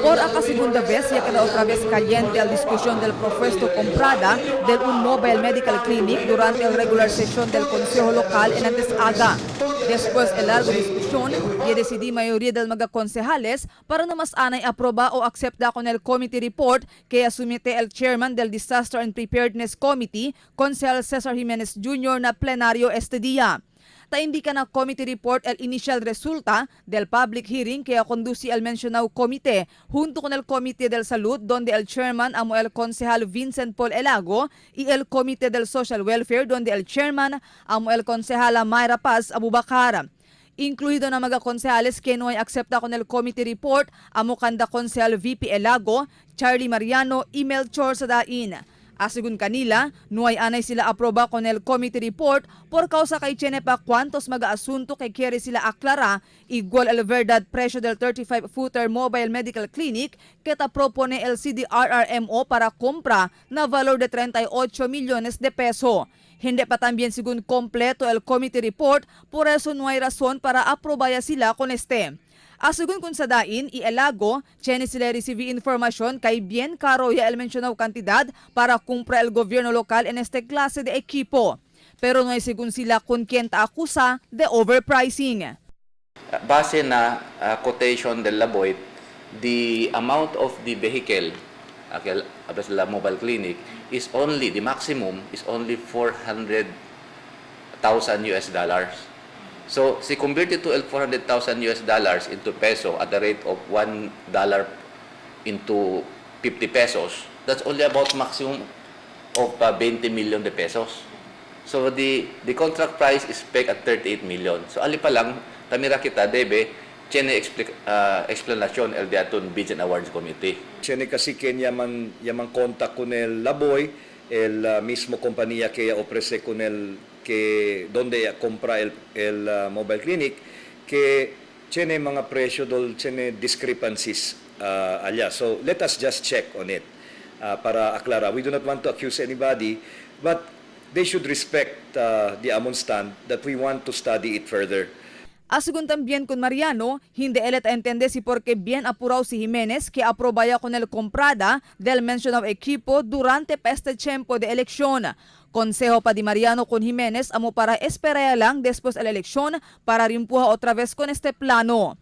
Por a segunda vez ya queda otra vez caliente la discusión del propuesto comprada del un mobile medical clinic durante el regular sesión del Consejo Local en antes aga. Después el largo discusión, ya decidí mayoría del mga concejales para no mas anay aproba o acepta con el committee report que asumite el chairman del Disaster and Preparedness Committee, Concejal Cesar Jimenez Jr. Na plenario este día. Ta indica na committee report el initial resulta del public hearing que conduce el mencionado comité junto con el Comité del Salud, donde el chairman amo el concejal Vincent Paul Elago, y el Comité del Social Welfare, donde el chairman amo el concejala Mayra Paz Abubakar. Incluido na mga konsehales que no ay acepta con el committee report amo kanda konsehal VP Elago, Charlie Mariano y Melchor Sadain. Asegun kanila, no ay anay sila aproba con el committee report por causa kay tiene pa cuantos mga asunto kay quiere sila aclara, igual el verdad presyo del 35-footer mobile medical clinic que ta propone el CDRRMO para compra na valor de 38 millones de peso. Hindi pa también según completo el committee report, por eso no hay razón para aprobaya sila con este. Asegun kun Sadain y Elago, tiene sila recibir información kay bien caro ya el mencionado cantidad para comprar el gobierno local en este clase de equipo. Pero no hay según sila kung quien ta acusa de overpricing. Base na quotation del Laboy, the amount of the vehicle, okay, la mobile clinic, is only, the maximum is only 400,000 US dollars. So, si converted to el 400,000 US dollars into peso at the rate of $1 into 50 pesos, that's only about maximum of 20 million de pesos. So the contract price is pegged at 38 million. So ali pa lang tamira kita debe tiene explanation el de aton Bids and Awards Committee. Tiene kasi que yaman contact con el Laboy, el mismo compañía que ella ofrece con el que donde ella compra el mobile clinic, que tiene mga presyo dol, tiene discrepancies allá. So let us just check on it para aclarar. We do not want to accuse anybody, but they should respect the amon stand that we want to study it further. Asegun también con Mariano, hindi elet entende si porque bien apurado si Jimenez que aprobaya con el comprada del mencionado equipo durante pa este tiempo de elección. Consejo pa di Mariano con Jimenez amo para esperar lang después de la elección para rimpuha otra vez con este plano.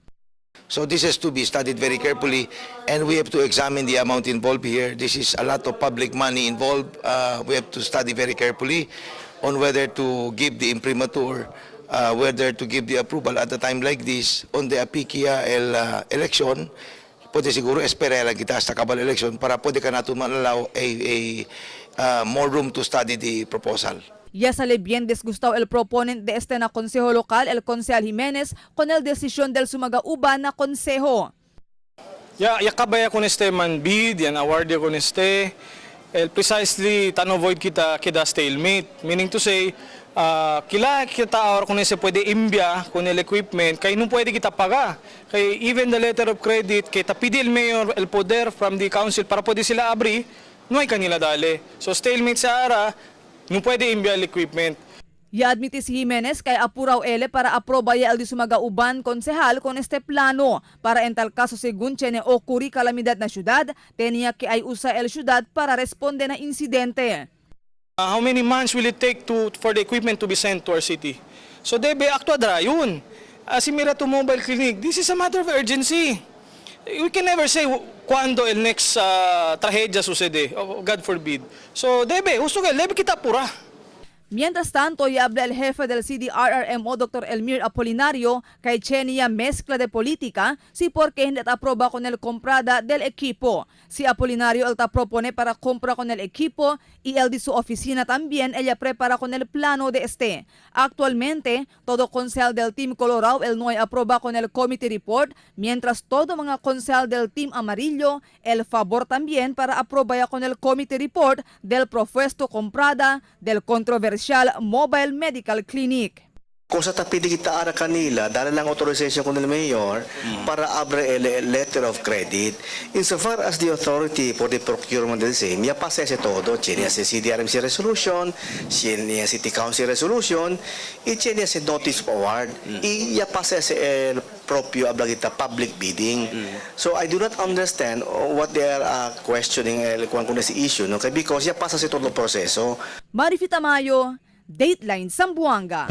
So this has to be studied very carefully, and we have to examine the amount involved here. This is a lot of public money involved. We have to study very carefully on whether to give the imprimatur, whether to give the approval at a time like this on the apikia el election. Pwede siguro espera lang kita sa kabal election para pwede ka nato allow a more room to study the proposal. Ya sale bien disgustado el proponente de este na consejo local, el concejal Jimenez, con el decisión del sumagauba na consejo. Ya kabaya con este man bid, yan award ya con este. El precisely tan avoid kita kida stalemate. Meaning to say, kila kita awar kung ese pwede imbya con el equipment kay no pwede kita paga. Kay even the letter of credit kay tapidi el mayor el poder from the council para pwede sila abri, no ay kanila dali. So stalemate sa ara, no pwede imbya el equipment. Ya admiti si Jimenez kay apuraw ele para aproba ya el di sumagauban konsehal con este plano. Para en tal caso según tiene ocurri calamidad na syudad, tenía que ay usa el syudad para responde na incidente. How many months will it take to for the equipment to be sent to our city? So debe actuadra yun. Si mira to mobile clinic, this is a matter of urgency. We can never say cuando el next tragedia sucede, oh, God forbid. So debe, gusto ka, debe kita pura. Mientras tanto, ya habla el jefe del CDRRMO, Dr. Elmir Apolinario, kay Chenia mezcla de política si porque hindi aproba con el comprada del equipo. Si Apolinario el ta propone para compra con el equipo y el de su oficina también ella prepara con el plano de este. Actualmente, todo concejal del Team Colorado el no aproba con el committee report, mientras todo mga concejal del Team Amarillo el favor también para aprobar con el committee report del propuesto comprada del controversial Mobile Medical Clinic. Kung sa tapidi kita ara kanila, dala lang authorization ko ng mayor para abre el letter of credit. Insofar as the authority for the procurement of the same, ya pasa ese todo. Tiene ese CDRMC resolution, tiene City Council resolution, y tiene ese notice of award. Y ya pasa ese el propio habla kita public bidding. So I do not understand what they are questioning el kung kung si issue no kay because ya pasa si todo proceso. Marifi Tamayo, Dateline Zamboanga.